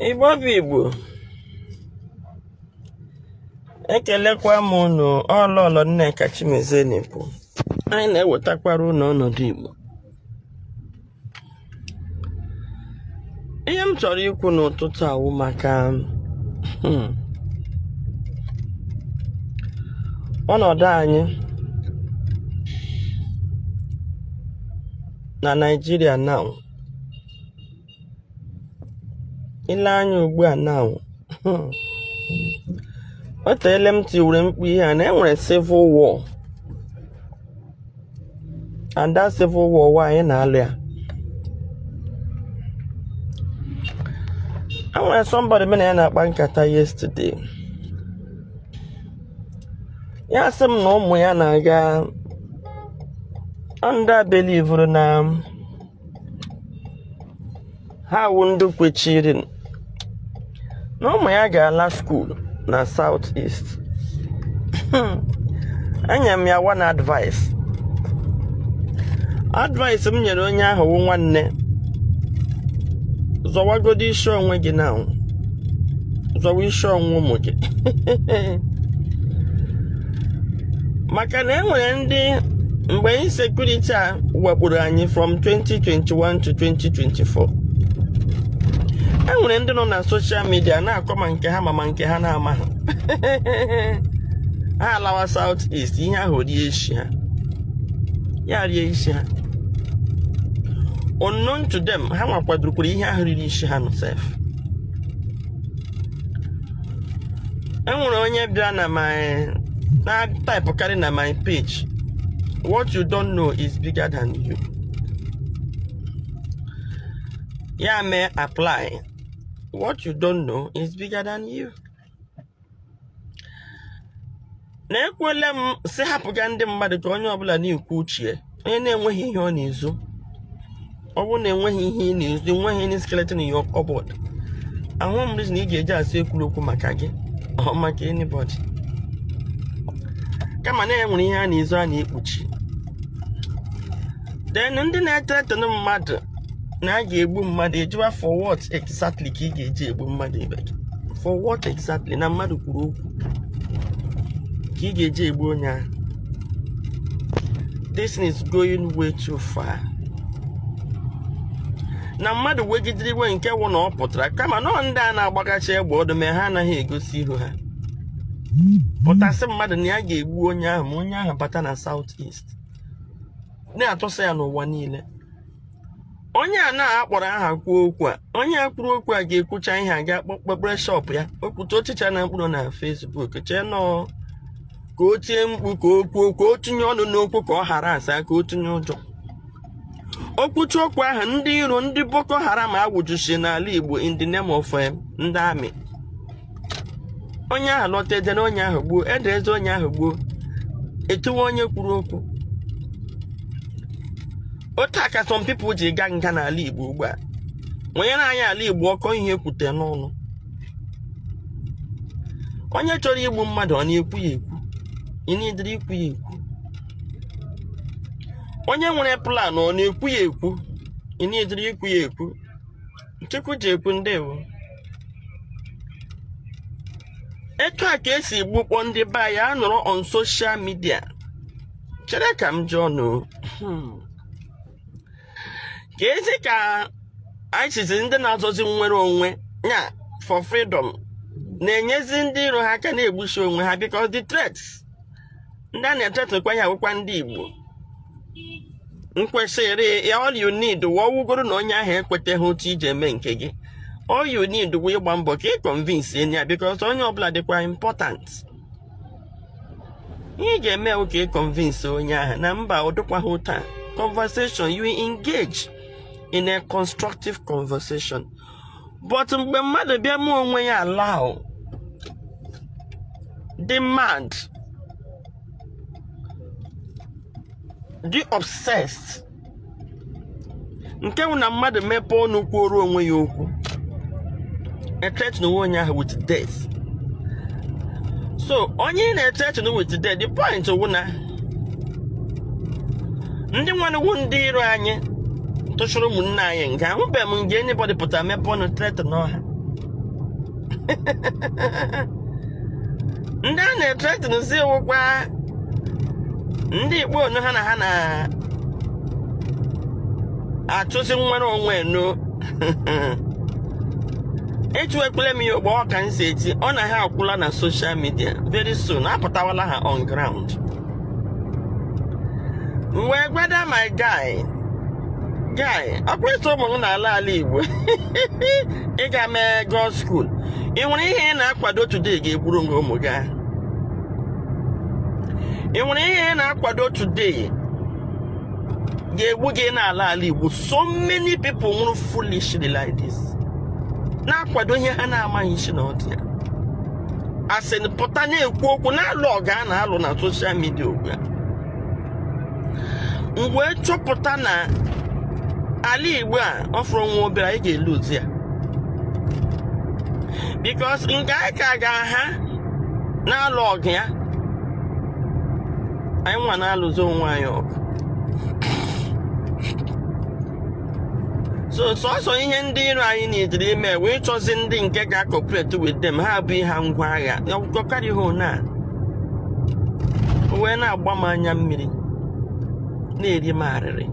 Igbo bụ Igbo, ekelekwa m unu. Ọ Lọlọ Nneka Chimezie na-ekwu. Anyị na-ewetakwara unu ọnọdụ Igbo. Ihe m chọrọ ikwu n'ụtụtụ a wụ maka ọnọdụ anyị na Naịjirịa now. I lee anya ugbu a now, o teele m tiwere mkpu ihe a na e nwere civil war, and that civil war wa anyị na-alụ ya. E nwere somebody mụ na ya na-akpa nkata yesterday, ya sị m na ụmụ ya na-aga ndị a belivuru na ha wụ ndị kwechiri na ụmụ ya ga-ala school na South East. Enye m ya one advice. Advice m nyere onye ahụ wụ, nwanne, zọwagodo isi onwe gị na zọwa isi onwe ụmụ gị, maka na e nwere ndị mgbe insecurity a wakporo anyị from 2021 to 2024, e nwere ndị nọ na social media na-akọ ma nke ha ma nke ha na-amaghị. Ha alawa South East, ihe ahụ rie isi ha, ya rie isi ha. Unknown to them, ha nwa kwadokwara ihe ahụ riri isi ha nọ sef. E nwere onye bịa na my na type na my page, "What you don't know is bigger than you." Ya mee apply, what you don't know is bigger than you. Na ekwuola m sị hapụga ndị mmadụ ka onye ọbụla na-ekwu uche ya. Onye na-enweghị ihe ọ na-ezo, ọ bụrụ na enweghị ihe ị na-ezo, enweghị any skeleton in your cupboard, ahụ m reason ị ga-eji asị ekwuru okwu maka gị ọ maka anybody, kama na enwere ihe a na-ezo, a na-ekpuchi. Then ndị na-ethreaten mmadụ na a ga-egbu mmadụ, ejiwa for what exactly ka ị ga-eji egbu mmadụ ibe gị? For what exactly na mmadụ kwuru okwu ka ị ga-eji egbu onye ahụ? This thing is going way too far. Na mmadụ wegidere iwe nke wụ na ọ pụtara, kama nọọ ndị a na-agbagachi egbe ọdụ mee ha anaghị egosi ihu ha, pụtasị mmadụ na ya ga-egbu onye ahụ ma onye ahụ bata na South East, na-atụsa ya n'ụwa niile. Onye a na-akpọrọ aha kwuo okwu a, onye a kwuru okwu a ga-ekwucha ihe a, ga kpekpere shop ya okwute ochicha na mkpụrụ na Facebook, chee nọọ ka o tie mkpu, ka o kwuo, ka o tinye ọnụ n'okwu, ka ọ ghara asa, ka o tinye ụjọ. Okwuchi okwu ahụ, ndị iro, ndị Boko Haram awụjusi n'ala Igbo in the name of ndị army. Onye ahụ lọta, edere onye ahụ gbuo, edereze onye ahụ gbuo, etuwe onye kwuru okwu. Otu a ka some people ji gaa nga n'ala Igbo ugbu a, nwanyere anyị ala Igbo ọkọ. Ihe ekwute n'ọnụ onye chọrọ igbu mmadụ, ọ na-ekwu ya ekwu? Ị na-edere ikwu ya ekwu? Onye nwere plan, ọ na-ekwu ya ekwu? Ị na-edere ikwu ya ekwu? Chukwu ji ekwu, ndewo. Etu a ka esi gbukpọ ndị be anyị a nọrọ on social media. Chere ka m jụọ nụ, ka ezi ka anyị sizi ndị na-azọzi nnwere onwe ya for freedom na-enyezi ndị iro ha aka na-egbusi onwe ha, because the threats ndị a na-ethreatenkwa ya awụkwa ndị Igbo nkwesịrị. All you need wụ ọwụgoro na onye ahụ ekweteghị otu iji eme nke gị, all you need wụ ịgba mbọ ka ị convince ya, because onye ọbụla dịkwa important. Ihe ị ga-eme wụ ka ị convince onye ahụ na mba, ọ dịkwaghị ụta. Conversation, you engage in a constructive conversation. But mgbe mmadụ bịa mụọ onwe ya allow dị mad, dị obsessed, nke wụ na mmadụ mepee ọnụ kwuoro onwe ya okwu, ethreaten onye ahụ with death. So onye ị na-ethreaten with death, the point wụ na ndị nwanne ndị iro anyị Tụchụrụ ụmụnne anyị nga, ahụbeghị m nga anybody pụtara mepe ọnụ threaten ha. Ndị a na-ethreaten si wụkwa ndị Igbo onu ha na ha na-achụzi nnwere onwe enu. Echuekwele m ya ogbe ọ ka m si eti ọ na ha akwụla na social media. Very soon apụtawala ha on ground. M wee gwada my guy, guy, ọkwa ịsị ụmụ m na-ala ala Igbo ịga mee God school, ị nwere ihe ị na-akwado today ga-egburu gị ụmụ gị ahụ? Ị nwere ihe ị na-akwado today ga-egbu gị n'ala ala Igbo? So many people nwụrụ foolishly like this, na-akwado ihe ha na-amaghị isi na ọdị ya. Asị pụta na-ekwu okwu na-alụ ọgụ a na-alụ na social media ugbu a. M wee chọpụta na ala Igbo a, ọ fụrụ nwa obere, anyị ga-eluzi ya, because nke anyị ka ga-aha na-alụ ọgụ ya, anyị nwa na-alụzi onwe anyị ọgụ. So sọsọ ihe ndị iro anyị na-ediri ime wee chọzi ndị nke ga-cooperate with them, ha bụ ihe ngwa agha ọkarị ha na wee na-agba m anya mmiri, na-eri m arịrị.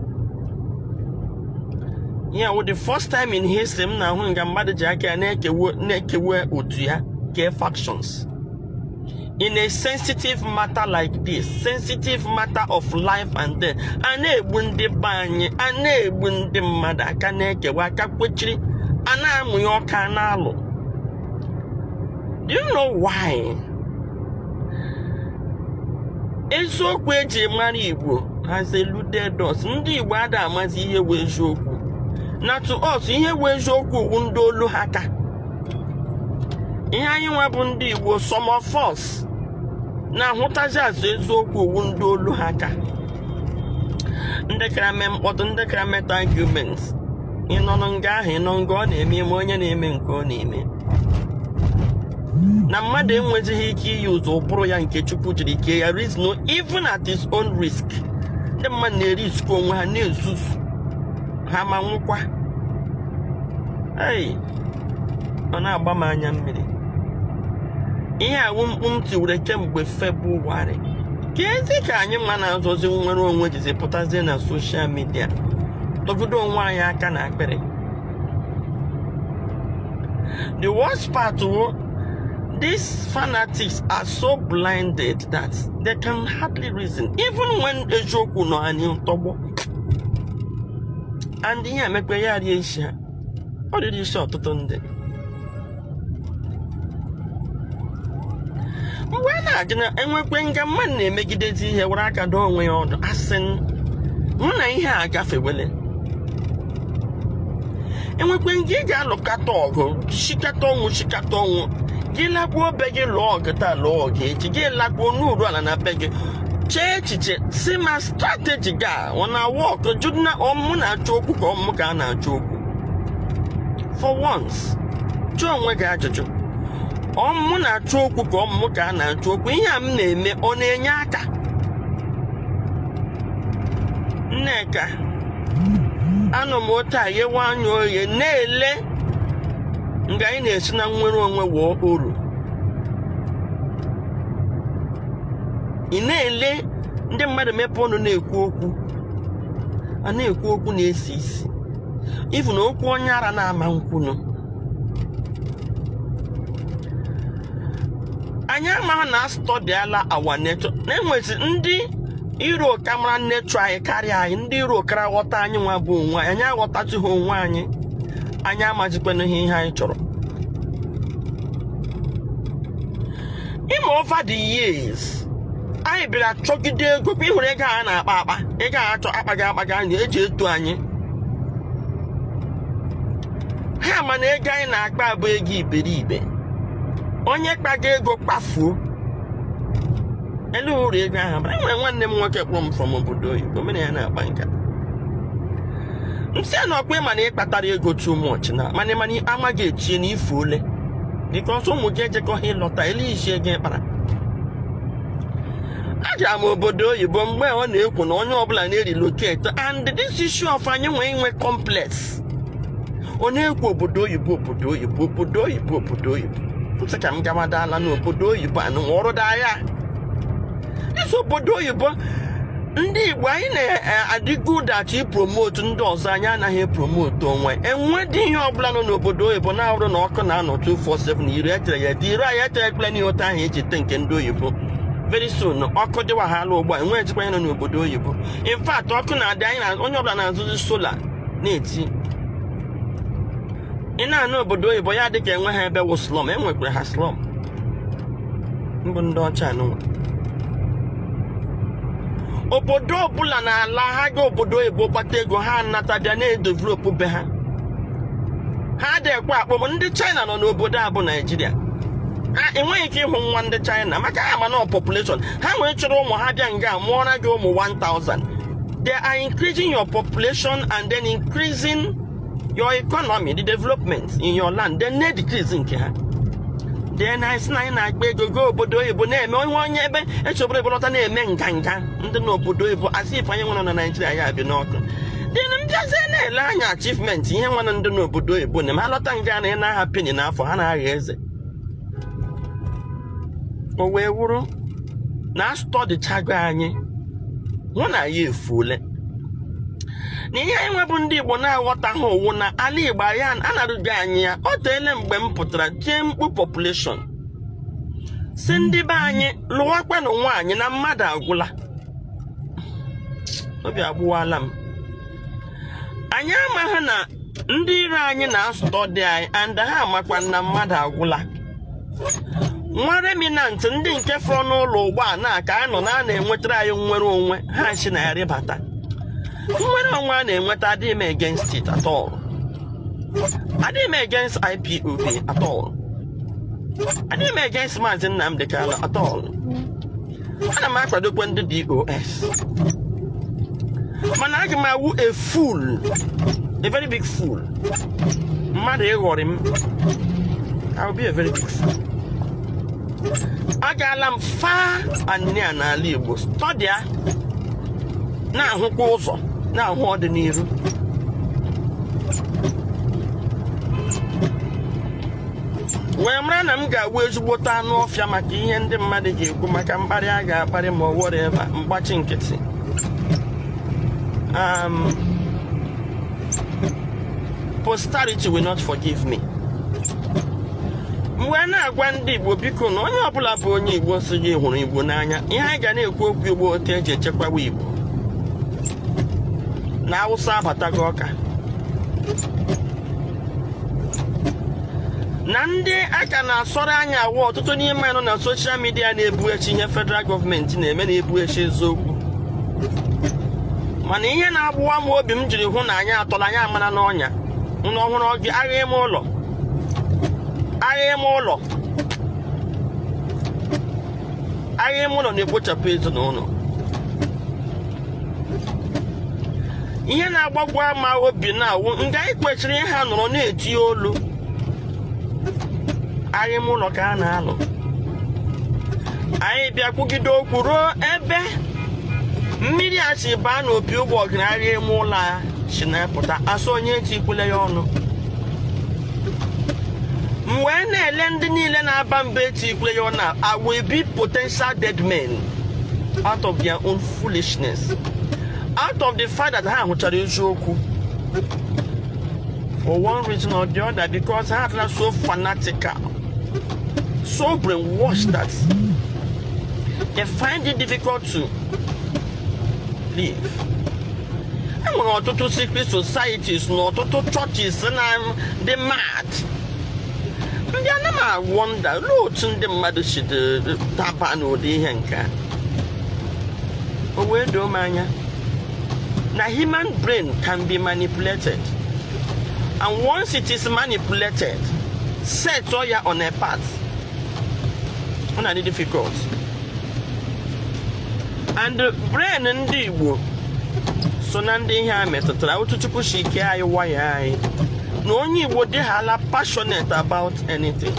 Ya wụ the first time in history m na-ahụ nga mmadụ ji aka ya na-ekewe otu ya, kee factions in a sensitive matter like this, sensitive matter of life and death. A na-egbu ndị be anyị, a na-egbu ndị mmadụ, aka na-ekewa, aka kwechiri, a na-amụnye ọka, a na-alụ. Do you know why? Eziokwu eji mara Igbo has eluded us. Ndị Igbo ada amazi ihe wụ eziokwu. Na to us, ihe wụ eziokwu wu ndị olu ha ka ihe anyị nwa bụ ndị Igbo. Some of us na-ahụtazi azụ eziokwu wu ndị olu ha ka ndị kara mee mkpọtụ, ndị kara meta argument. Ị nọ nga ahụ, ị nọ nga ọ na-eme ime, onye na-eme nke ọ na-eme na mmadụ enwezighị ike iyi ụzọ ụbụrụ ya nke Chukwu jiri kee ya reason, even at his own risk. Ndị mmadụ na-erisk onwe ha, na-ezuzu ha ma nwụkwa. Ei, ọ na-agba m anya mmiri. Ihe awụ mkpu m tiwere kemgbe Febụwarị ka ezi ka anyị ma na-azọzi nnwere onwe jizi pụtazie na social media tọgodo onwe anyị aka na akpịrị. The worst part wo, these fanatics are so blinded that they can hardly reason even when eziokwu nọ anyị tọgbọ. And ihe emekpe ya rie isi ha, ọ riri isi ọtụtụ ndị. Mgbe a na-ajụ na enwekwe nga mmadụ na-emegidezi ihe were aka doo onwe ya ọdụ, asị mụ na ihe a gafewele. Enwekwe nga ị ga-alụkata ọgụ, chikata ọnwụ, chikata ọnwụ, gị lakpuo be gị, lụọ ọgụ taa, lụọ ọgụ echi, gị lakpuo n'uru ala na be gị, chee echiche si ma strategy ga ọ na-work, jụ na ọmụ na-achọ okwu ka ọmụ ka a na-achọ okwu. For once, jụọ onwe gị ajụjụ: ọmụ na-achọ okwu ka ọmụ ka a na-achọ okwu? Ihe a m na-eme, ọ na-enye aka? Nneka, anọ m otu a ghewe anya oghe na-ele nga anyị na-esi na nnwere onwe wụọ uru. Ị na-ele ndị mmadụ mepe ọnụ na-ekwu okwu, a na-ekwu okwu na-esi isi, even okwu onye ara na-ama nkwunu. Anyị amaghị na astọdịala our nature, na-enwezi ndị iro ka mara nature anyị karịa anyị, ndị iro kara ghọta anyị nwa bụ onwe anyị. Anyị aghọtatụghị onwe anyị, anyị amazikwana ihe anyị chọrọ ime. Over the years, anyị bịara chọgide ego. Kwa ịhụrụ ego a na-akpa akpa, ego a achọ akpaga akpaga, anyị eji eto anyị ha, mana ego anyị na-akpa bụ ego iberibe. Onye kpaga ego kpafuo elu uru ego ahụ bara. Enwere nwanne m nwoke kpọrọ m from obodo oyibo, mere ya na-akpa nka. M sị na ọkwa ịma na ị kpatara ego too much na mana amaghị echie na ifu ole, because ụmụ gị ejekọghị ịlọta elu isi ego ị kpara. Agara m obodo oyibo mgbe ọ na-ekwu na onye ọbụla na-erelocate, and this issue of anyị nwee inwe complex, ọ na-ekwu obodo oyibo, obodo oyibo, obodo oyibo, obodo oyibo. Ntị ka m gawadala n'obodo oyibo anụ ọrụ daa ya isi obodo oyibo. Ndị Igbo anyị na-adị good at ipromote ndị ọzọ, anyị anaghị epromote onwe. Enwedị ihe ọbụla nọ n'obodo oyibo na-arụ na ọkụ na-anọ 247 iri etere ya dị ire anyị etere ekpere n'ihe ụtọ ahụ eji te nke ndị oyibo. Very soon ọkụ dịwaghala ugbu a, enweghịzikwa ihe nọ n'obodo oyibo. In fact, ọkụ na-adị anyị na onye ọbụla na-azụzi solar na-eti. Ị na-anụ obodo oyibo ya dị ka enwe ha ebe wụ slum, enwekwara ha slum mbụ ndị ọcha anụnwa. Obodo ọbụla na-ala ha ga obodo oyibo kpata ego ha, anata bịa na-edevelop be ha. Ha adịghịkwa akpọm ndị China nọ n'obodo a bụ Naijiria. Ha enweghị ike ịhụ nwa ndị China maka ha ma na population ha nwere chọrọ ụmụ ha bịa nga mụọra gị ụmụ 1000. They are increasing your population and then increasing your economy, the development in your land, then na-decrease nke ha. Then anyị sị na anyị na-akpa ego gaa obodo oyibo na-eme onye onye ebe echi obodo oyibo lọta na-eme nganga ndị n'obodo oyibo, asị ife anyị nwere na Naijiria ya bi n'ọkụ. Then mbịazie na-ele anya achievement ihe nwere ndị n'obodo oyibo na ha lọta nga na ị na-aha penny n'afọ ha na-agha eze. O wee wụrụ na astọdịchago anyị hụ na ya efuole na ihe anyị nwebụ ndị Igbo na-aghọtaghị owu na ala Igbo anyị anarụghị anyị ya. O teele mgbe m pụtara jee mkpu population, si ndị be anyị lụwakwanụ nwaanyị na mmadụ agwụla. Obi agbụwala m. Anyị amaghị na ndị iro anyị na-asụtọ dị anyị, and ha amakwa na mmadụ agwụla. Nwa remnant ndị nke fọrọ n'ụlọ ugbu a na ka a nọ na a na-enwetara anyị nnwere onwe ha si na ya rịbata. Nnwere onwe a na-enweta, adịghị m against it at all, adịghị m against IPOB at all, adịghị m against Maazị Nnamdi Kanu at all. Ana m akwadokwa ndị DOS, mana aga m awụ a fool, a very big fool, mmadụ ịghọrị m. I will be a very big fool. Agaala m far and near n'ala Igbo, studya, na-ahụkwa ụzọ, na-ahụ ọdịnihu. Wee mara na m ga-awụ ezigbote anụ ọfịa maka ihe ndị mmadụ ga-ekwu, maka mkparị a ga-akparị ma ọ whatever, mgbachi nkịtị. Posterity will not forgive me. M wee na-agwa ndị Igbo, biko, na onye ọbụla bụ onye Igbo si gị hụrụ Igbo n'anya, ihe anyị ga na-ekwu okwu Igbo, otu eji echekwawa Igbo na Awụsa abatago ọka na ndị aka na-asọrọ anya awụ. Ọtụtụ n'ime nọ na social media na-ebu echi ihe federal gọọmenti na-eme, na-ebu echi eziokwu. Mana ihe na-agbụwa m obi m jiri hụ na anyị atọla anyị amara n'ọnya nna ọhụrụ gị, agha ime ụlọ, agha ime ụlọ, agha ime ụlọ na-ekpochapụ ezinụlọ. Ihe na-agbagwa ama obi na-awụ nga anyị kwesịrị ịha nọrọ na-eti olu agha ime ụlọ ka a na-alụ. Anyị bịa kwugide okwu ruo ebe mmiri a si baa n'opi ụgbọgụrụ, agha ime ụlọ a si na-apụta asụ onye etikwule ya ọnụ. M wee na-ele ndị niile na-aba mba etikwule ya ọnụ a will be potential dead men out of their own foolishness, out of the fact that ha hụchara eziokwu for one reason or the other, because ha adịla so fanatical, so brainwashed that they find it difficult to live. E nwere ọtụtụ secret societies na ọtụtụ churches na dị mad. Ndị ana m awonder olee otu ndị mmadụ si daba n'ụdị ihe nke a. O wee doo m anya na human brain can be manipulated, and once it is manipulated, set ya on a path, ọ na-adị difficult. And brain ndị Igbo so na ndị ihe a metụtara otu Chukwu si ike anyị waya anyị na onye Igbo dịghala passionate about anything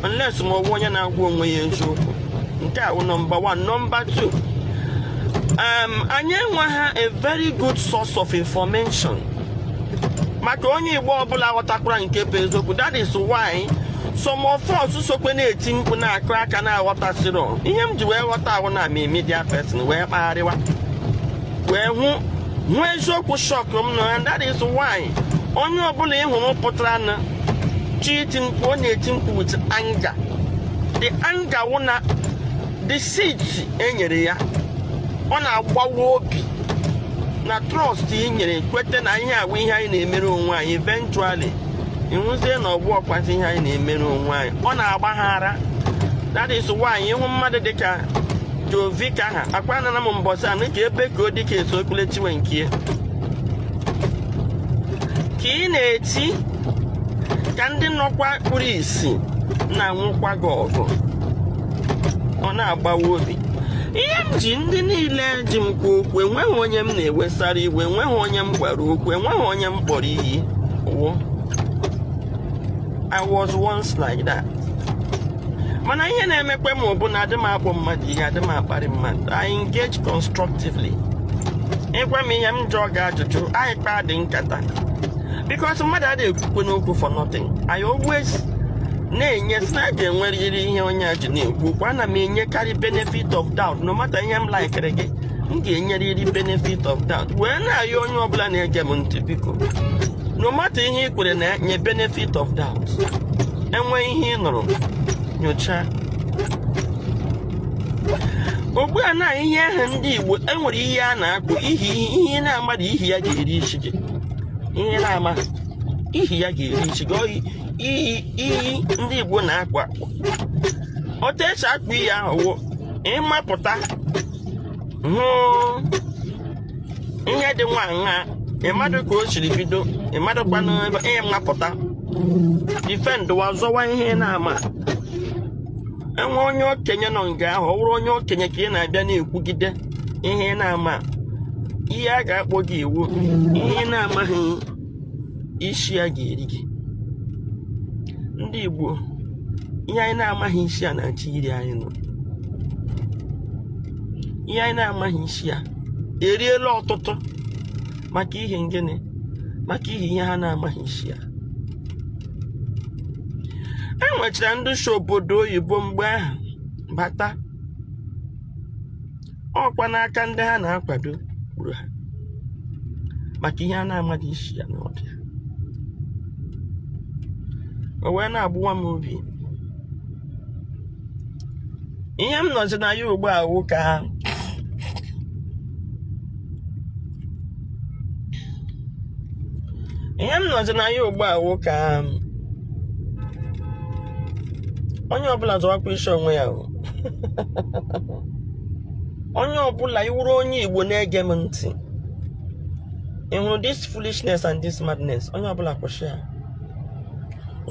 unless ma ọ bụ onye na-agwa onwe ya eziokwu. Nke a wụ number 1. Number 2, Anyị enweghị a very good source of information maka onye Igbo ọbụla ghọtakwara nke bụ eziokwu. That is why some of us sokwe na-eti mkpu, na-akụ aka, na-aghọtasịrọ ihe m ji wee ghọta ahụ na ma media person wee kpagharịwa wee hụ eziokwu. Shock m nọ, and that is why onye ọbụla ị hụrụ pụtara na chi iti mkpu, ọ na-eti mkpu with anger. The anger wụ na the seat e nyere ya, ọ na-agbawa obi na trust ị nyere, kwete na ihe awụ ihe anyị na-emere onwe anyị. Eventually ịhụzie na ọgbụ ọkwazi ihe anyị na-emere onwe anyị, ọ na-agba ha ara. That is why ịhụ mmadụ dịka Jovika ha akwa nana m mbọsị anụ ka ebe ka o dịka eso okpelechiwe nke ya ka ị na-eti, ka ndị nọkwa kpuru isi na-anwụkwa gị ọgụ, ọ na-agbawa obi. Ihe m ji ndị niile ji m kwuo okwu, enweghị onye m na-ewesara iwe, enweghị onye m gwara okwu, enweghị onye m kpọrọ iyi wụ. I was once like that, mana ihe na-emekwe m bụ na adị m akpọ mmadụ ihe, adị m akparị mmadụ. I engage constructively. Ịgwa m ihe m jụọ gị ajụjụ, anyị kpaa dị nkata, because mmadụ adịghị ekwukwe n'okwu for nothing. I always na-enye sị na a ga-enwerịrị ihe onye a ji na-ekwu okwu. Ana m enyekarị benefit of doubt. No matter ihe m likere gị, m ga-enyerịrị benefit of doubt wee na-ayọ onye ọbụla na-ege m ntị, biko, no matter ihe ị kwere na nye benefit of doubt. Enwe ihe ị nụrụ, nyochaa. Ugbu a na ihe ahụ ndị Igbo enwere ihe a na-akpụ ihi ihe na-amadụ ihi ya ga-eri isi gị. Ihe na-ama ihi ya ga-eri isi gị. Iyi iyi ndị Igbo na-akpụ akpụ, otu esi akpụ iyi ahụ wụ ịmapụta hụ ihe dị nwa nha, ịmadụ ka o siri bido, ịmadụkwanụ ebe ịmapụta defend wa, zọwa ihe na-ama. Enwe onye okenye nọ nga ahụ, ọ bụrụ onye okenye ka ị na-abịa na-ekwugide ihe na-ama, ihe a ga-akpọ gị iwu, ihe na-amaghị isi ya ga-eri gị. Ndị Igbo, ihe anyị na-amaghị isi a na-achọ iri anyị nọ. Ihe anyị na-amaghị isi ya eriela ọtụtụ. Maka ihe gịnị? Maka ihe ha na-amaghị isi ya. E nwechara ndị si obodo oyibo mgbe ahụ bata, ọkwa n'aka ndị ha na-akwado gburu ha maka ihe a na-amaghị isi ya n'ọbịa. O wee na-agbụwa m obi. Ihe m nọzi na ya ugbu a wụ ka ihe m nọzi na ya ugbu a wụ ka onye ọbụla zọwakwa isi onwe ya o. Onye ọbụla iwuru onye Igbo na-ege m ntị, ị hụrụ this foolishness and this madness, onye ọbụla kwụsị ya,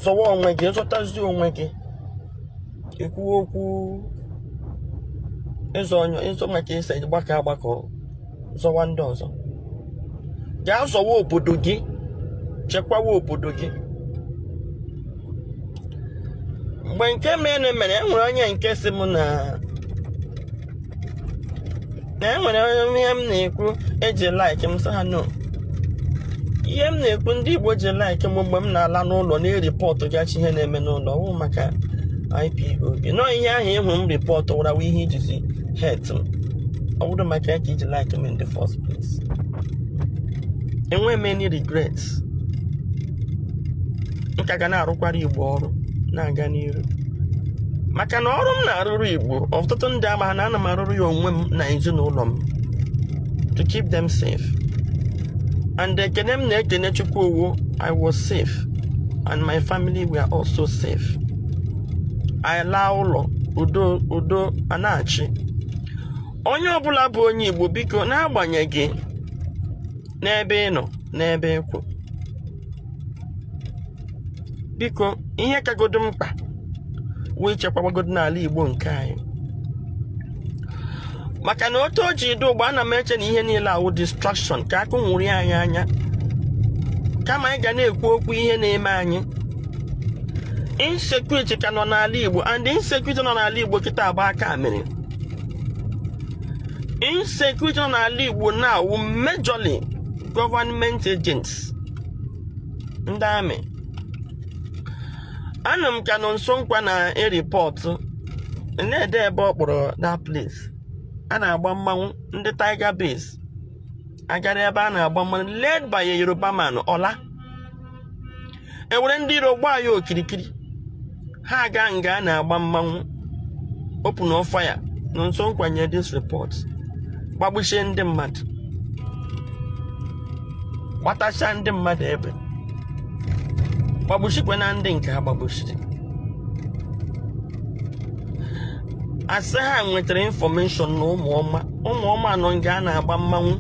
zọwa onwe gị, zọtazie onwe gị. Ekwu okwu ịzọ onye ịzọ maka ịsa gbakọ agbakọ zọwa ndị ọzọ, gaa zọwa obodo gị, chekwawa obodo gị. Mgbe nke mere mere, enwere onye nke si m na enwere onye ihe m na-ekwu eji like m, sị ha no. Ihe m na-ekwu ndị Igbo ji like m mgbe m na-ala n'ụlọ na-ereport gachi ihe na-eme n'ụlọ ọwụ maka IPOB nọ. Ihe ahụ ịhụ m report wụrawa ihe ijizi hate m, ọ bụrụ maka ya ka iji like m in the first place. Enweghị m any regrets. M ka ga na-arụkwara Igbo ọrụ na-aga n'iru, maka na ọrụ m na-arụrụ Igbo, ọtụtụ ndị ama na ana m arụrụ ya onwe m na ezinụlọ m to keep them safe. And ekene m na-ekene Chukwu owo, I was safe and my family were also safe. Anyị laa ụlọ, udo udo a na-achị. Onye ọbụla bụ onye Igbo, biko, n'agbanyeghị n'ebe ị nọ, n'ebe ị kwụ, biko, ihe kagodo mkpa wụ ichekwabagodo n'ala Igbo nke anyị, maka na otu o ji dị ugbo, ana m eche na ihe niile awụ distraction ka akụ nwụrụ anyị anya, kama anyị ga na-ekwu okwu ihe na-eme anyị. Insecurity ka nọ n'ala Igbo, and insecurity nọ n'ala Igbo kịta agba aka mere. Insecurity nọ n'ala Igbo na-awụ majorly government agents, ndị army. Anụ m ka nọ nso nkwa na e-report na-ede ebe ọ kpọrọ that place a na-agba mmanwụ. Ndị Tiger Base agara ebe a na-agba mmanwụ, led by a Yoruba man ọla ewere ndị iro gbaa ya okirikiri. Ha aga nga a na-agba mmanwụ, open fire. Nọ nso nkwanye this report, gbagbuchie ndị mmadụ, gbatacha ndị mmadụ ebe, gbagbuchikwa na ndị nke ha gbagbuchiri. Asị ha nwetara information na ụmụọma ụmụọma nọ nga a na-agba mmanwụ.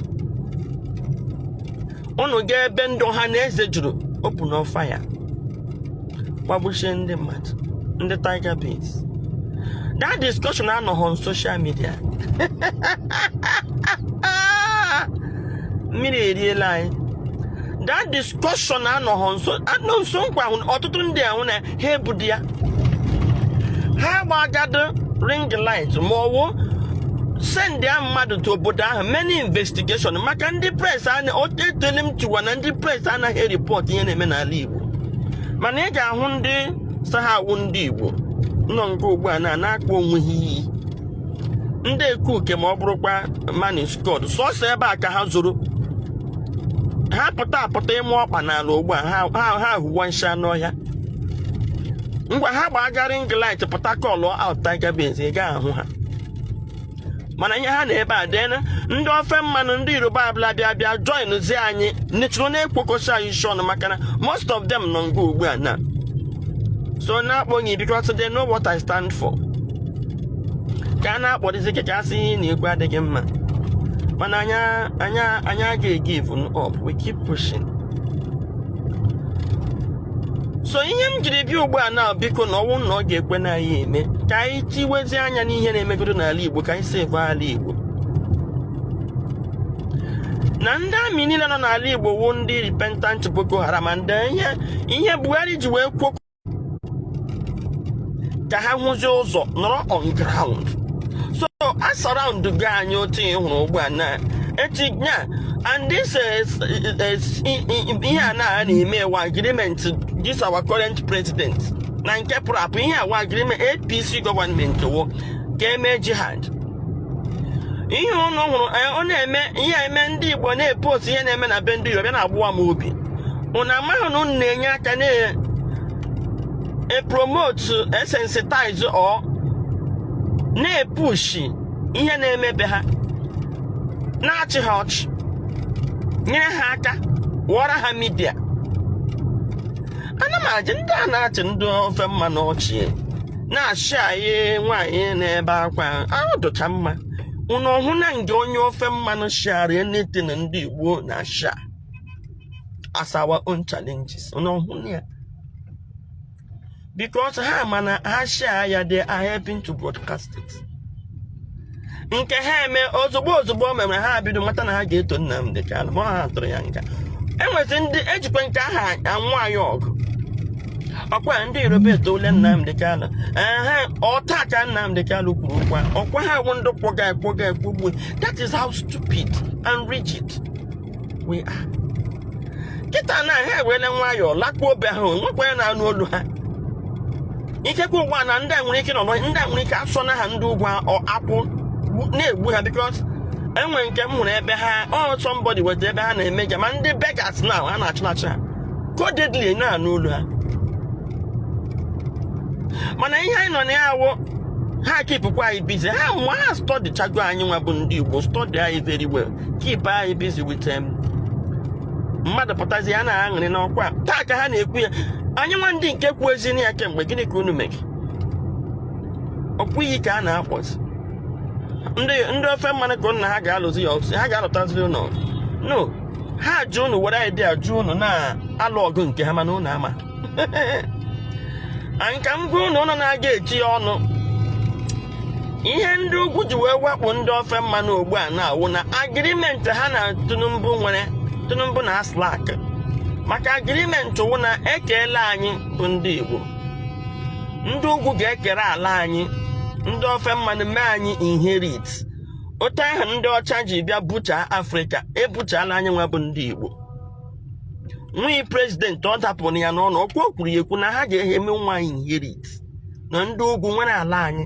Unu gaa ebe ndị ọha na eze juru, open fire, gbagbuchie ndị mmadụ, ndị Tiger Base. That discussion anọghị on social media. Mmiri eriela anyị. That discussion anọghị nso anọ nso nkwa ahụ. Ọtụtụ ndị ahụ na ha ebudi ya, ha gbagado ring light ma ọwụ send ya mmadụ to obodo ahụ, many investigation, maka ndị press a etele m tiwa na ndị press anaghị e-report ihe na-eme n'ala Igbo. Mana ị ga-ahụ ndị sa ha awụ ndị Igbo nọ nke ugbu a na na-akpọ onwe ha iyi ndị ekuke, ma ọ bụrụkwa mani squad sọsọ ebe a ka ha zoro. Ha pụta apụta ịmụ ọkpa n'ala ugbu a, ha hụwa nshi anụ ọhịa. Ngwa, ha gbaga ring light pụta call out Tiger Base, ị ga-ahụ ha. Mana ihe ha na ebe a dee ndị ofe mmanụ, ndị Yoruba abịa bịa bịa join zi anyị nechụrụ na-ekwokosi anyị isi ọnụ, maka na most of them nọ nga ugbu a na so na-akpọghị, because they know what I stand for. Ka a na-akpọrịzi gị ka a sị ihe na-ekwu adịghị mma, mana anyị anyị anyị agaghị give up. We keep pushing. So ihe m jiri bịa ugbu a na, biko, na ọnwụ na ọ ga-ekwe na anyị eme ka anyị tiwezi anya n'ihe na-emegodo n'ala Igbo, ka anyị save ala Igbo. Na ndị army niile nọ n'ala Igbo wụ ndị repentant Boko Haram, and ihe Buhari ji wee kwuo ka ha hụzie ụzọ nọrọ on ground. So a surround gị anyị otu ị hụrụ ugbu a na echi nya. And this is ihe a na a na-eme wa agreement this our current president na nke pụrụ apụ. Ihe a wa agreement APC gọọmenti wụ ka eme jihad. Ihe ụnụ hụrụ ọ na-eme, ihe a eme ndị Igbo na-epost ihe na-eme na be ndị Yoruba na-agbụwa m obi. Unu amaghị na unu na-enye aka na e-promote, e-sensitize or na-epush ihe na-emebe ha, na-achị ha ọchị, nyere ha aka, wụọra ha media. Ana m ajị ndị a na-achị ndị ofe mmanụ ọchị, na-achị anyị nwaanyị na-ebe akwa ahụ dụcha mma. Unu ọhụ na nga onye ofe mmanụ share anything ndị Igbo na share as our own challenges? Unu ọhụ na ya, because ha mana ha share ya, they are helping to broadcast it. Nke ha eme ozugbo ozugbo o mere, ha bido mata na ha ga-eto Nnamdi Kanu, ma ha tụrụ ya nga. Enwezi ndị ejikwa nke aha anwụ anyị ọgụ ọkwa ndị Yoruba etole Nnamdi Kanu. Ehe, ọta ka Nnamdi Kanu kwuru okwu a. Ọkwa ha wụ ndị kwọga ekwọga ekwogbu. That is how stupid and rigid we are. Kịta na ha ewere nwayọọ lakpuo obe ha, nwekwa ya na-anụ olu ha. Ikekwe ụgbọ na ndị a nwere ike nọ, ndị a nwere ike asọ na ha ndị ugwu akwụ na-egbu ha, because enwere nke m hụrụ ebe ha ọ somebody weta ebe ha na-eme ma ndị beggars na ha na-achụ achụ ha codedly na-anụ olu ha. Mana ihe anyị nọ na ya awụ ha keepụkwa anyị busy. Ha nwa ha study chago anyị nwa bụ ndị Igbo, study anyị very well, keep anyị busy with them. Mmadụ pụtazi ya na-aṅụrị n'ọkwa taa ka ha na-ekwu ya. Anyị nwa ndị nke kwu ezi na ya kemgbe, gịnị ka unu mere? Ọkwa iyi ka a na-akpọzi ndị ofe mmanụ ka unu na ha ga-alụzi ya ọgụ, ha ga-alụtaziri unu ọgụ. No, ha jụ unu, were idea jụ unu na-alụ ọgụ nke ha, mana unu ama anyị. Ka m gwa unu, unu na-aga eti ya ọnụ. Ihe ndị ugwu ji wee wakpo ndị ofe mmanụ ugbu a na-awụ na agreement ha na Tinubu nwere. Tinubu na aslak maka agreement wụ na ekeela anyị bụ ndị Igbo, ndị ugwu ga-ekere ala anyị, ndị ofe mmanụ mee anyị inherit. Otu ahụ ndị ọcha ji bịa buchaa Afrịka, ebuchala anyị nwa bụ ndị Igbo. Nwunye president ọ dapụrụ ya n'ọnụ okwu, o kwuru ya ekwu na ha ga-eme nwa anyị inherit na ndị ugwu nwere ala anyị.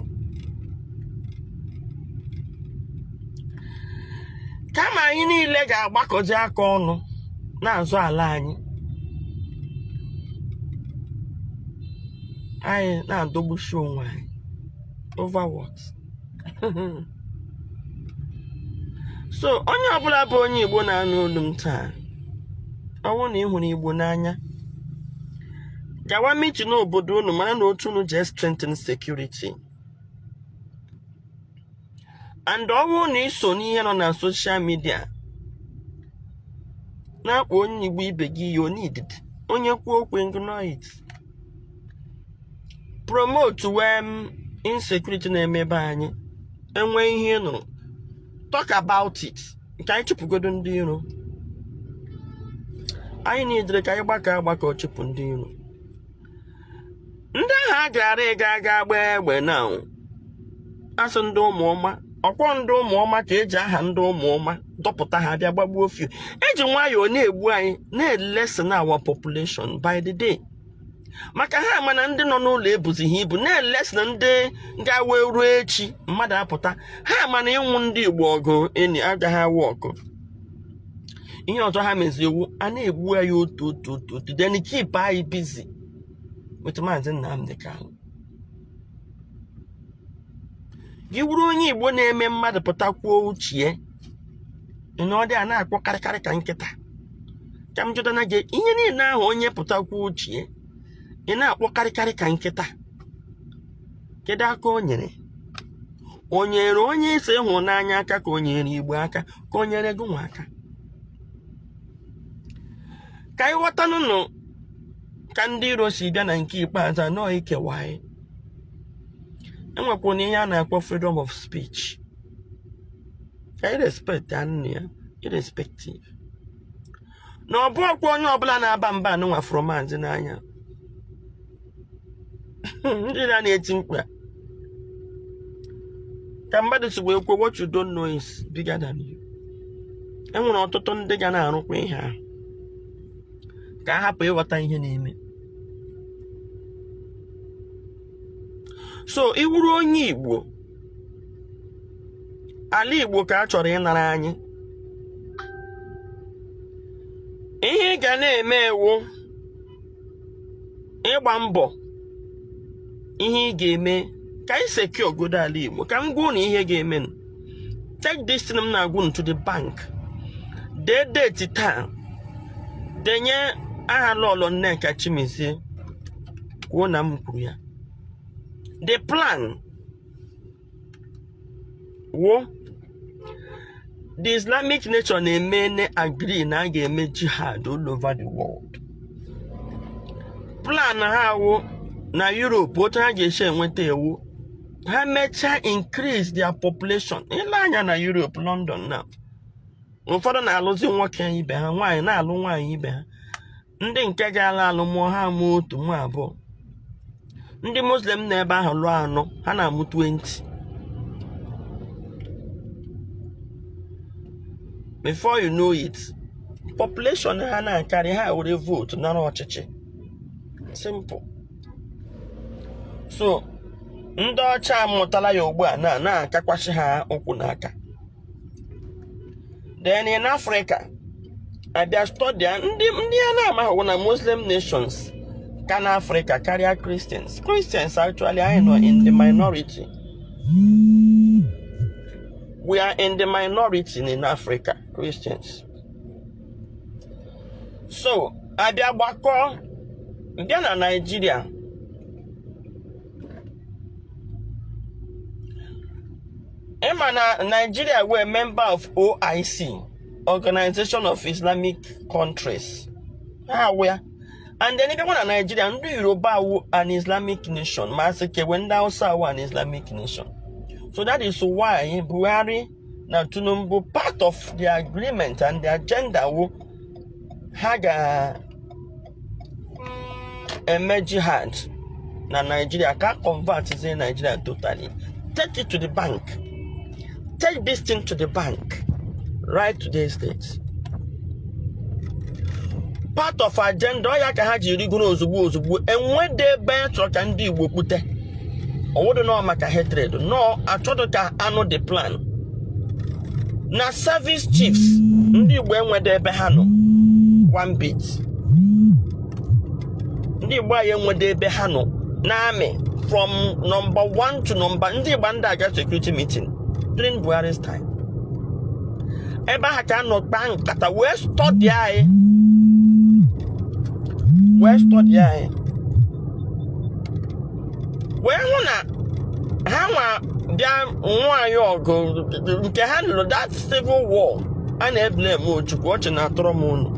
Kama anyị niile ga-agbakọzi aka ọnụ na-azọ ala anyị, anyị na-adọgbusi onwe anyị over what? So onye ọbụla bụ onye Igbo na-anụ olu m taa, ọ bụrụ na ị hụrụ Igbo n'anya, gawa meeting n'obodo unu, mara na otu unu ji strengthen security. And ọ bụrụ na ị so n'ihe nọ na social media na-akpọ onye Igbo ibe gị iyi, onidid onye kwuo okwu, ignore it. Promote wee insecurity na-eme ebe anyị. Enwe ihe ị nụrụ, talk about it. Nke anyị chụpụgodo ndị iro anyị niile, ka anyị gbakọ agbakọ chụpụ ndị iro. Ndị ahụ a gara ịga aga agba egbe na asụ ndị ụmụọma, ọkwọ ndị ụmụọma ka eji aha ndị ụmụọma dọpụta ha bịa gbagbuo few. Eji nwayọọ na-egbu anyị, na-elessen our population by the day, maka ha mana ndị nọ n'ụlọ ebuzighị ibu, na-elessen ndị ga-awe ruo echi mmadụ apụta. Ha mana ịnwụ ndị Igbo ọgụ enyi agaghị awụ ọgụ. Ihe ọzọ ha mezi iwu a na-egbu anyị otu otu otu otu, then keep anyị busy with Maazị Nnamdi Kanu. Gị wuru onye Igbo na-eme mmadụ pụta kwuo uche na ọ dị a na-akpọ karịkarị ka nkịta, ka m jụdana gị, ihe niile ahụ onye pụta kwuo uche ị na-akpọ karịkarị ka nkịta, kedu aka o nyere? O nyere onye isi ịhụnanya aka, ka o nyere Igbo aka, ka o nyere gị nwa aka? Ka anyị ghọtanụnụ ka ndị iro si bịa na nke ikpeazụ anọ ikewa anyị. Enwekwa na ihe a na-akpọ freedom of speech, ka anyị respect anụ ya irrespective na ọ bụ ọkwa onye ọbụla na-aba mba anụnwa fụrụ maazị n'anya. Ndị na-eti mkpu a ka mmadụ si wee kwuo, "What you don't know is bigger than you." Enwere ọtụtụ ndị ga na-arụkwa ihe ahụ ka a hapụ ịghọta ihe na-eme. So iwuru onye Igbo, ala Igbo ka a chọrọ ịnara anyị. Ihe ị ga na-eme ewu ịgba mbọ ihe ị ga-eme ka anyị secure ogodo ala Igbo. Ka m gwa unu ihe ga-eme. Take this thing m na-agwa unu to the bank. Dee date taa, denye aha Lọlọ Nneka Chimezie, kwuo na m kwuru ya. The plan wo the Islamic nation na-eme agree na a ga-eme jihad all over the world. Plan ha wụ na Europe, otu ha ga-esi enweta ewu ha mechaa increase their population. Ile anya na Europe, London na ụfọdụ na-alụzi nwoke ibe ha, nwaanyị na-alụ nwaanyị ibe ha. Ndị nke ga-alụ alụ mụọ, ha amụọ otu nwa, abụọ. Ndị Muslim na ebe ahụ lụọ anọ, ha na-amụ 20. Before you know it, population ha na-akarị, ha were vote nara ọchịchị. Simple. So ndị ọcha amụtala ya ugbu a na na-akakwasị ha ụkwụ n'aka. Then in Africa, abịa study ndị a na-amaghị na Muslim nations ka na Africa karịa Christians. Christians actually anyị nọ in the minority. We are in the minority in Africa, Christians. So abịa gbakọ bịa na Nigeria, ịma na Nigeria were member of OIC, Organization of Islamic Countries. Ha wụ. And then ịbịakwa na Nigeria, ndị Yoruba wụ an Islamic nation, ma asị kewe ndị Hausa wụ an Islamic nation. So that is why Buhari na Tinubu, part of the agreement and the agenda wụ ha ga-eme jihad na Nigeria ka convert Nigeria totally. Take it to the bank. Take this thing to the bank. Write today's date. Part of agenda ọ ya ka ha ji rigoro ozugbo ozugbo. Enwede ebe chọrọ ka ndị Igbo kpute ọwụdụ nọ maka hatred nọ achọdụ ka anụ the plan na service chiefs. Ndị Igbo enwede ebe ha nọ one bit. Ndị Igbo anyị enwede ebe ha nọ n'army from number one to number. Ndị Igbo ndị aga security meeting during Buhari's time, ebe ahụ ka a nọ kpaa nkata wee study anyị, wee study anyị, wee hụ na ha nwa bịa nwaanyị ọgụ nke ha lụrụ, that civil war a na-eblame Ojukwu. Ọchị na-atọrọ m unu.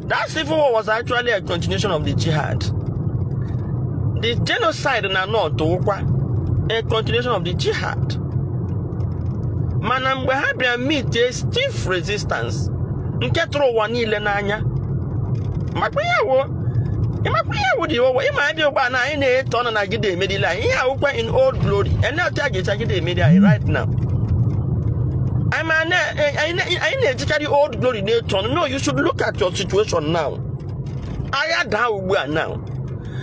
That civil war was actually a continuation of the jihad. The genocide na North wụkwa a continuation of the jihad. Mana mgbe ha bịara meet a stiff resistance nke tụrụ ụwa niile n'anya, makwa ihe wo, ịmakwa ihe wụ dị ụwa ịma abịa ugbu a na anyị na-eto ọnụ na gide emerila anyị. Ihe awụkwa in old glory ene otu a ga-echi agide emeri anyị right now. Anyị na-ejikarị old glory na-eto ọnụ. No, you should look at your situation now. Agha daa ugbu a now,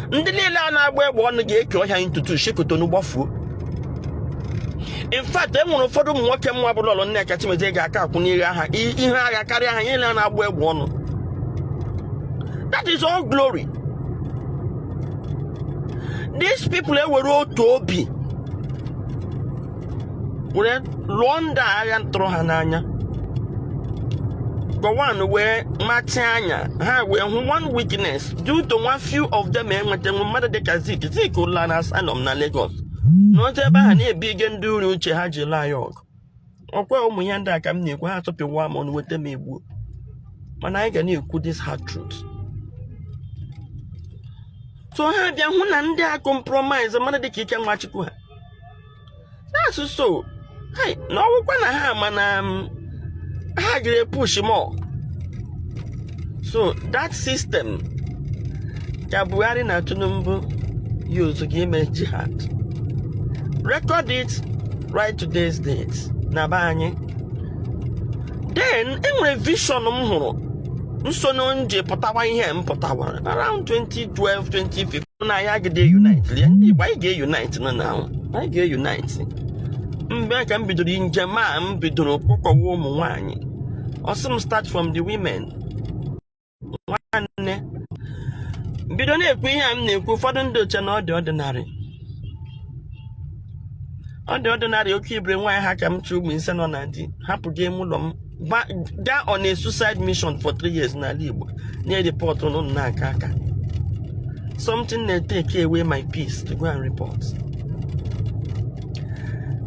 ndị niile a na-agba egbe ọnụ ga-eke ọhịa ntutu shikotonu gbafuo. In fact, e nwere ụfọdụ ụmụ nwoke mma bụrụ ọlụ Nneka Chimezie ga-aka akwụ n'ihe agha, ihe agha karịa ha niile na-agba egbe ọnụ. That is all glory. These people ewere otu obi were lụọ ndị agha tụrụ ha n'anya. Gowon wee machi anya ha wee hụ one weakness due to one few of them enweta nwe mmadụ dịka Zik. Zik ụlọ na asylum na Lagos n'otu ebe ahụ na-ebige ndị uri uche ha ji laa ya ọgụ. Ọkwa ụmụ ihe ndị a ka m na-ekwu, ha atụpịwa m ọnụ, weta m egbuo, mana anyị ga na-ekwu this hard truth. So ha bịa hụ na ndị a compromise mmadụ dịka Ike Nwachukwu ha na-asụ so hai na ọgwụkwa na ha ma na ha gere push more. So that system ka Buhari na Tinubu use ga ime jihad. Record it, write today's date na be anyị. Then enwere vision m hụrụ nso na nje pụtawa ihe m pụtawara around 2012, 2015 na anyị agide unite. Lie ndị Igbo, anyị ga-unite nọ na anyị ga-unite. Mgbe ka m bidoro njem a, m bidoro kpọkọwa ụmụ nwanyị. Ọsị m start from the women. Nwanne, bido na-ekwu ihe a m na-ekwu, ụfọdụ ndị oche na ọ dị ordinary, ọ dị ordinary. Oke ibere nwaanyị ha ka m chụ ụmụ 5 nọ na di, hapụ gị ime ụlọ m gaa on a suicide mission for 3 years n'ala Igbo, na-ereport ụnụ na-aka aka. Something na-take away my peace to go and report.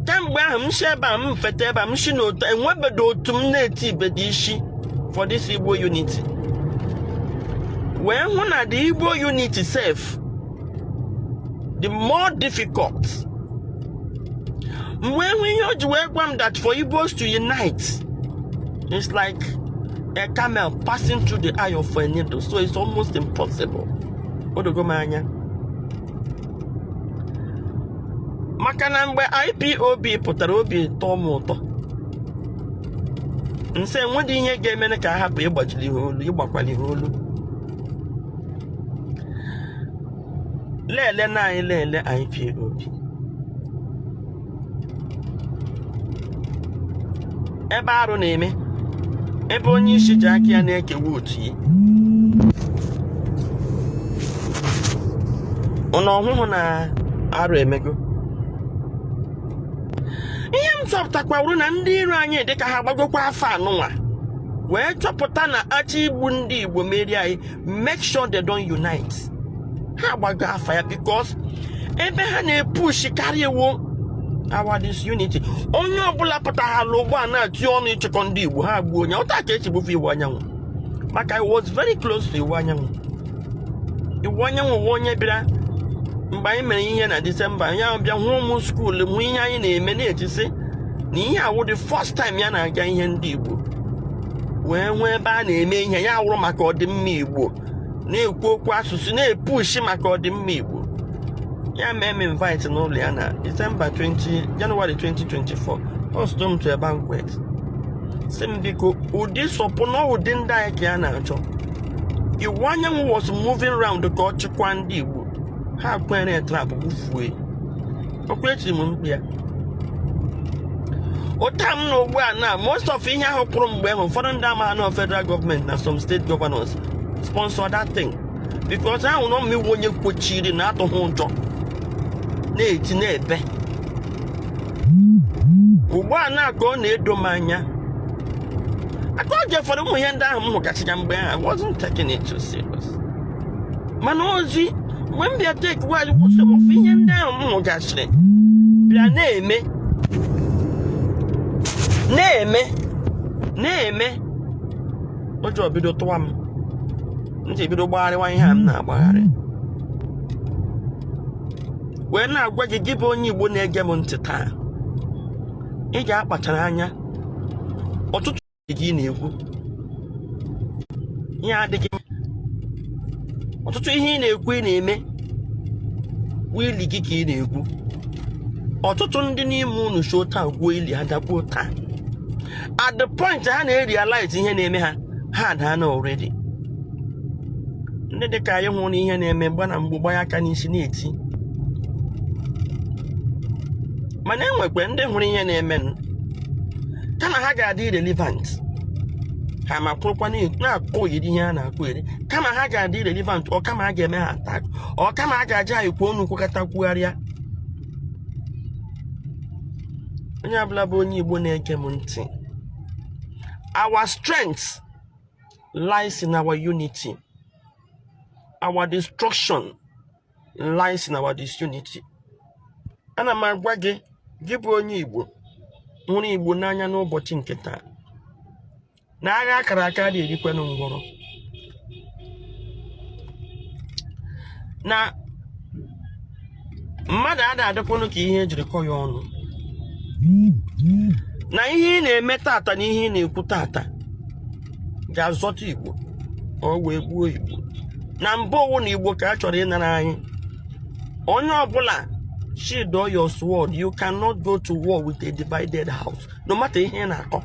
Kemgbe ahụ m si ebe a, m feta ebe a, m si n'otu enwebedo otu m na-eti ibedo isi for this Igbo unity, wee hụ na the Igbo unity sef the more difficult. M wee hụ ihe o ji wee gwa m that for Igbos to unite, it's like a camel passing through the eye of a needle, so it's almost impossible. O dogo m anya maka na mgbe IPOB pụtara, obi tọọ m ụtọ nse enwedị ihe ga-emere ka a hapụ ịgbajiri ha olu, ịgbakwali ha olu. Lele na anyị lele IPOB ebe arụ na-eme, ebe onye isi ji aka ya na-ekewa otu ya ụnụ ọhụhụ na arụ emego. Ihe m chọpụtakwawuru na ndị iro anyị dịka ha gbagokwa afọ anụnwa wee chọpụta na achọ igbu ndị Igbo merie anyị, make sure they don't unite. Ha gbago afa ya because ebe ha na-epush karịa iwu our disunity. Onye ọbụla pụtara ugbu a na-atị ọnụ ịchịkọ ndị Igbo, ha gbuo onye ụta ka echigbufe Iwuanyanwu, maka I was very close to Iwuanyanwu. Iwuanyanwu wụ onye bịara mgbe anyị mere ihe na Disemba, anyị ahụ bịa hụ ụmụ school, hụ ihe anyị na-eme, na-etisi na ihe awụ the first time ya na-aga ihe ndị Igbo, wee hụ ebe a na-eme ihe ya wụrụ maka ọdịmma Igbo, na-ekwu okwu asụsụ, na-epush maka ọdịmma Igbo. Ya mee m invite n'ụlọ ya na December 20, January 2024. Host m to a banquet, si m biko, ụdị sọpụ na ụdị ndị anyị ka ya na-achọ. Iwuanyanwu was moving round ka ọ chịkwa ndị Igbo. Ha kwere trap gbufue okwu etiri m mkpu ya. Ụta m na ugbu a na most of ihe ahụ kwụrụ mgbe ahụ, ụfọdụ ndị ama na federal government na some state governors sponsor that thing, because ahụ na ọmụ onye kwochiri na atụghị ụjọ na-eti na-ebe. Ugbu a na ka ọ na-edo m anya aka oge ụfọdụ ụmụ ihe ndị ahụ m hụgachara mgbe ahụ, I wasn't taking it too serious. Mana ozi mgbe m bịa take well, some of ihe ndị ahụ m hụgachiri bịa na-eme na-eme na-eme, ụjọ bido tụwa m. M ji ebido gbagharịwa ihe a m na-agbagharị wee na-agwa gị, gị bụ onye Igbo na-ege m ntị taa, ị ga-akpachara anya. Ọtụtụ gị na-ekwu ihe adịghị, ọtụtụ ihe ị na-ekwu, ị na-eme wili gị ka ị na-ekwu. Ọtụtụ ndị n'ime unu show taa gwuo ili ha dakpuo taa. At the point ha na-erealize ihe na-eme ha, ha adaana already. Ndị dị ka anyị hụrụ ihe na-eme mgba na mgbu, gbanye aka n'isi na-eti. Mana enwekwa ndị hụrụ ihe na-eme, kama ha ga-adị relevant, ha ma kwụrụkwa na-akụ iri ihe a na-akụ eri. Kama ha ga-adị relevant, ọ kama a ga-eme ha attack, ọ kama a ga-aja ha ekwu onu kwekọta kwugharịa. Onye ọbụla bụ onye Igbo na-ege m ntị, our strength lies in our unity, our destruction lies in our disunity. Ana m agwa gị, gị bụ onye Igbo hụrụ Igbo n'anya n'ụbọchị nke taa, na agha akara aka dị erikwenụ ngwọrọ, na mmadụ ada adịkwanụ ka ihe ejiri kọ ya ọnụ, na ihe ị na-eme tata na ihe ị na-ekwu tata ga-azọta Igbo, ọ wee gbuo Igbo. Na mbụ owu na Igbo ka a chọrọ ịnara anyị. Onye ọbụla sheathe your sword. You cannot go to war with a divided house, no matter ihe ị na-akọ.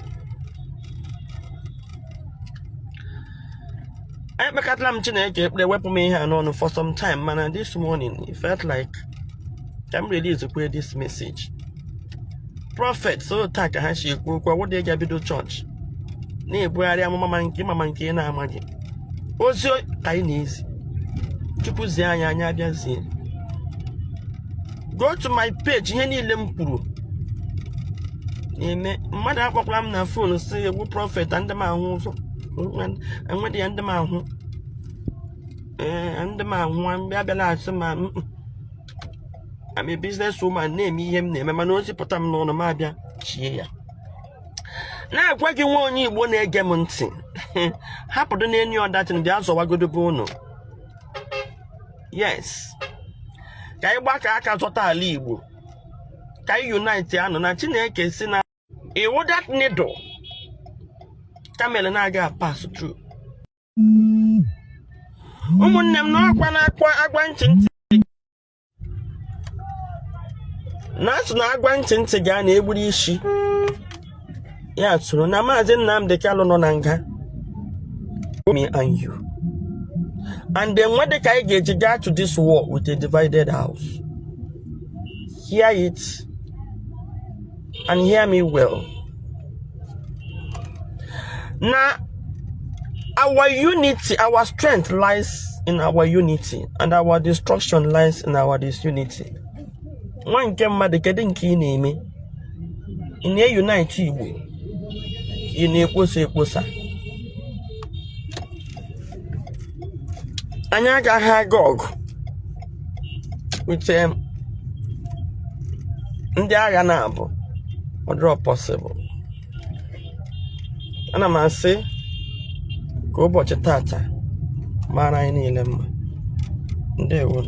Ekpekatala m Chineke ekpere wepụ m ihe a n'ọnụ for some time, mana this morning it felt like ka m release kwe this message. Prophet so taa ka ha si ekwu okwu ọwụdị ga bido chọọchị na-ebugharị amụma, ma nke ma nke ị na-amaghị. Ozi ka anyị na-ezi, Chukwu zie anyị, anyị abịazie. Go to my page, ihe niile m kwuru na-eme. Mmadụ akpọkwala m na phone si egwu prophet, ndị m ahụ ụzọ enwedị ya, ndị m ahụ, ee, ndị m ahụ mgbe abịala asị ma I'm a business woman na-eme ihe m na-eme, mana ozi pụta m n'ọnụ m abịa chie ya na-agwa gị. Nwa onye Igbo na-ege m ntị, hapụdo n'enyi ọdatin, bịa zọwagodo be unu. Yes, ka anyị gbakọ aka zọta ala Igbo, ka anyị unite anọ na Chineke si na iwu that needle camel na-aga pass through. Ụmụnne m, n'ọkwa na-akwa agwa ntị ntị na-asụ na agwa ntị ntị gaa na egburu isi ya tụrụ na Maazị Nnamdi Kanu nọ na nga. Me and you and then when ka anyị ga-eji gaa to this war with a divided house? Hear it and hear me well. Na our unity, our strength lies in our unity and our destruction lies in our disunity. Nwa nke mmadụ, kedu nke ị na-eme? Ị na-unite Igbo, ị na-ekposa ekposa? Anyị agaghị aga ọgụ with ndị agha na-abụ ọ dịrọ possible. Ana m asị ka ụbọchị tata mara anyị niile mma. Ndewo.